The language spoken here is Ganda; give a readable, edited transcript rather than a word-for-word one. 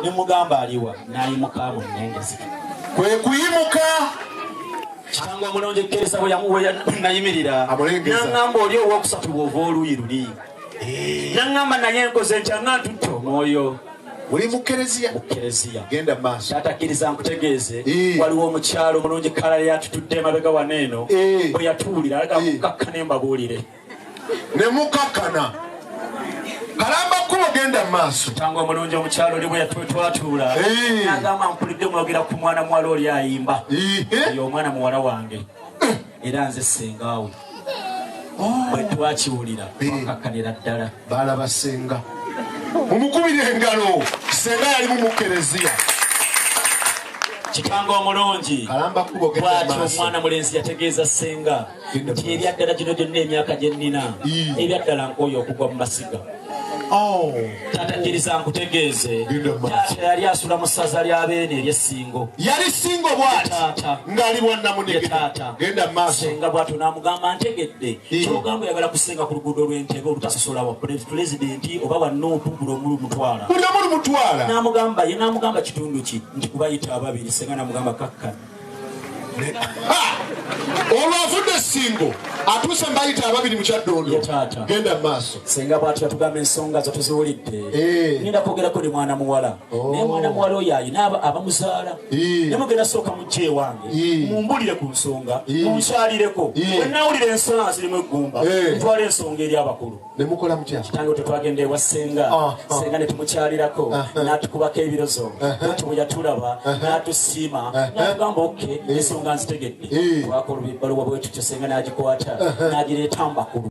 Ne mugamba aliwa, n'ayimuka mu nnengezi. Kwe kuyimuka. Kitange omulungi, ekkiriza bwe yamuwe nayimirira. Amulengeza. Naŋŋamba, oli owokusatu bw'ova oluuyi luli. Naŋŋamba, naye nkoze ntya nga ntutte omwoyo? Muli mu kereziya. Mu kereziya. Genda mu maaso. Taata, kkiriza nkutegeeze, Eh. waliwo omukyalo omulungi kalala yatutudde emabega wano eno. Eh. Bwe yatuwulira alaga Eh. kukakkana, mbabuulire. Ne mukakkana kalamba kkubo. Genda mu maaso. Tanga omulungi, omukyalo oli bwe twatuula, Eh. nagamba, mpulidde mwogera ku mwana muwala oli ayimba. Oyo omwana muwala wange, era nze sengaawe. Bwe twakiwulira, Eh. twakakkanira ddala. Balaba senga, mumukubira engalo. Senga yalimu mu kereziya. Kitange omulungi, Kalamba kkubo, genda mu bwatyo maaso. omwana mulenzi yategeeza senga Genda nti mu maaso. ebyaddala gino gyonna emyaka gye nnina, ebyaddala nkooyo okugwa mu masiga. Oh. Taata, kkiriza nkutegeeze, Genda mu maaso. taata yali asula mu ssaza ly'abeene ery'Essingo. Yali singo bwati. Taata. Ng'ali Ye bwannamunigina. taata. Genda mu maaso. Senga bwatyo n'amugamba, ntegedde kyogamba, oyagala kusenga ku luguudo lw'Entebe olutasosola wa pulezidenti oba wa NUP, buli omu mutwala. Buli omu lumutwala. N'amugamba ye, n'amugamba kitundu ki? Nti kubayita ababiri. Senga n'amugamba kakkana. Ha! Olwo avudde Essingo, atuuse mbayita ababiri mu Kyaddondo. Ye taata. Genda mu maaso. Senga bwatyo yatugamba, ensonga zo tuziwulidde. Eh. Ngenda kwogerako ne mwana muwala. Oh. Naye mwana muwala oyo ayina abamuzaala. Eh. Ne mugenda sooka mujja ewange, Eh. mumbulire ku nsonga, Eh. munkyalireko. Eh. Bwe nawulira ensonga zirimu eggumba, Eh. ntwala ensonga eri abakulu. Ne mukola mutya? Kitange, tetwagenda ewa senga. Ah, ah. Senga ne tumukyalirako, n'atukubako ebirozo. Bwatyo bwe yatulaba n'atusiima, n'atugamba, okay, ensonga nzitegedde. Eh. Twakola ebbaluwa bwe tutyo, senga n'agikwata n'agireeta mu bakulu.